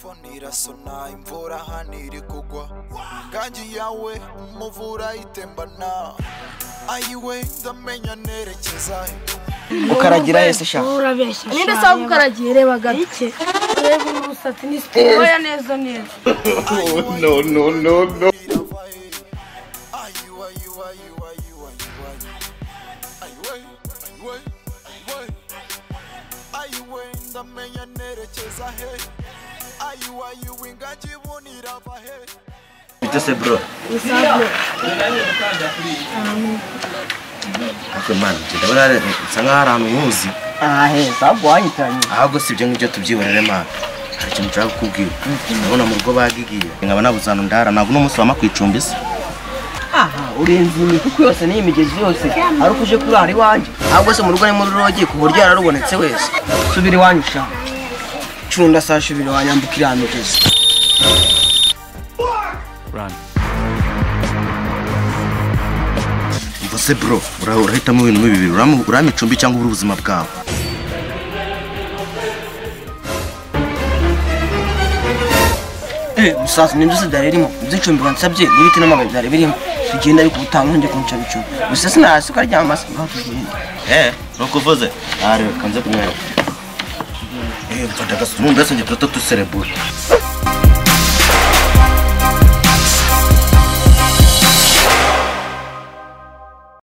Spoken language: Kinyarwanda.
Telefone irasona, imvura hano iri kugwa. Ingangi yawe umuvura itembana. Ayiwe ndamenya nerekeza he. Ukaragira hese sha. Urabeshya. Ninde se ukaragiye reba gato. Reba urusatsi ni siporo neza neza. No no no no. Ayiwe ayiwe ayiwe ayiwe ayiwe. Ayiwe ayiwe ayiwe. Ayiwe ndamenya nerekeza he. Ayiwe ayiwe ingangi ibonirava he. Bite se bro? Usabye. Ako man, ndabona nsa nkaho ari ahantu nkuzi. Ah heza ahubwo wanyitanye. Ahubwo si ibyo ngibyo tubyihorere man. Hari ikintu nshaka kukubwira. Ndabona mu rugo bagigiye. Nkaba nabuze ahantu ndara, ntabwo uno munsi wampa ku icumbi se. Aha, urenze imikuku yose n'iyi migezi yose. Ari uko uje kurara iwanjye. Ahubwo se mu rugo ni muri rogi ku buryo yararubonetse wese. Subira iwanyu sha. Cunda saa shubira iwanyu ambuka iriya migezi. Umva se bro, urahitamo ibintu bibiri, urampa icumbi cyangwa ubura ubuzima bwawe. Musaza ni byose byari birimo, ibyo icumbi wansabye n'ibiti n'amabuye byari birimo. Tugenda ariko ubutaha ntongeye kunca icumbi. Gusa sinahasi ukaryama se ngaho tugenda. Nuko uvuze? Ah reka nze kumwereka. Mfata agasura, ndetse njye turata duserebura.